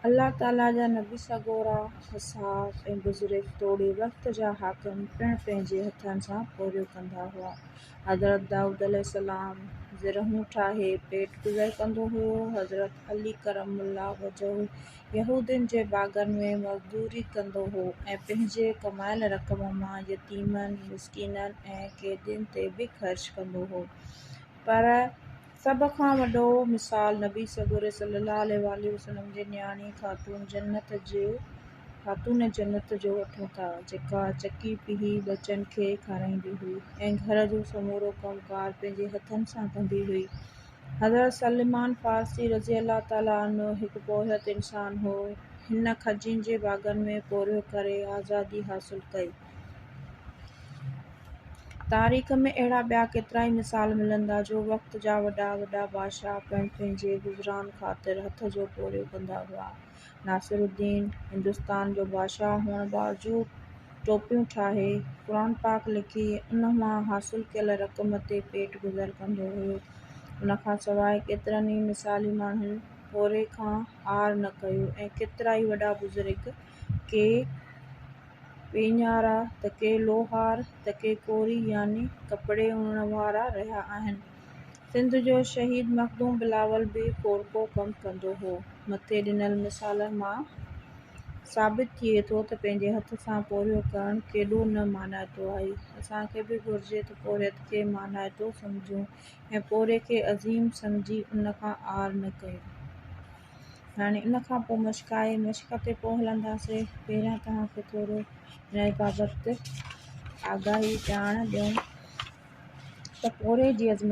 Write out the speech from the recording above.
الله تعاليٰ جا نبي سڳورا، اصحاب ۽ بزرگ توڙي وقت جا حاڪم پڻ پنهنجي هٿن سان پورهيو ڪندا هئا. حضرت دائود عليه السلام زرهون ٺاهي پيٽ گذر ڪندو هيو. حضرت علي ڪرم الله وجهه يهودين جي باغن ۾ مزدوري ڪندو هو ۽ پنهنجي ڪمايل رقم مان يتيمن، مسڪينن ۽ قيدين تي به خرچ ڪندو هو. پر سڀ کان وڏو مثال نبي سڳوري صلي الله عليه واٰله وسلم جي نياڻي خاتون جنت جو وٺون ٿا، جيڪا چڪي پيهي ٻچن کي کارائيندي هئي ۽ گهر جو سمورو ڪم ڪار پنهنجي هٿن سان ڪندي هئي. حضرت سلمان فارسي رضي الله تعالٰي عنه هڪ پورهيت انسان هو. هن کجين جي باغن ۾ پورهيو ڪري آزادي حاصل ڪئي. تاريخ ۾ اهڙا ٻيا ڪيترائي مثال ملندا جو وقت جا وڏا وڏا بادشاهه پڻ پنهنجي گذران خاطر هٿ جو پورهيو ڪندا هئا. ناصر الدين هندستان جو بادشاهه هئڻ باوجود ٽوپيون ٺاهي، قرآن پاڪ لکي ان مان حاصل ڪيل رقم تي پيٽ گذر ڪندو هيو. ان کان سواء ڪيترن ئي مثالي ماڻهن پورهيي کان عار نه ڪيو ۽ ڪيترائي وڏا بزرگ ڪي پيڃارا ته ڪي لوهار ته ڪي ڪوري يعني ڪپڙي اڻڻ وارا رهيا آهن. سنڌ جو شهيد مخدوم بلاول به ڪورڪو ڪم ڪندو هو. مٿي ڏنل مثالن مان ثابت ٿئي ٿو ته پنهنجي هٿ سان پورهيو ڪرڻ ڪيڏو نه مانائتو آهي. اسان کي به گهرجي ته پورهيت کي مانائتو سمجهون ۽ پورهيي کي عظيم سمجهي ان کان عار نه ڪيون. هاڻي ان کان پوء مشق آهي، مشق تي پوء هلنداسين. پهريان توهان کي ٿورو ان بابت آگاهي ڄاڻ ڏيون ته پورهيي جي عظمت.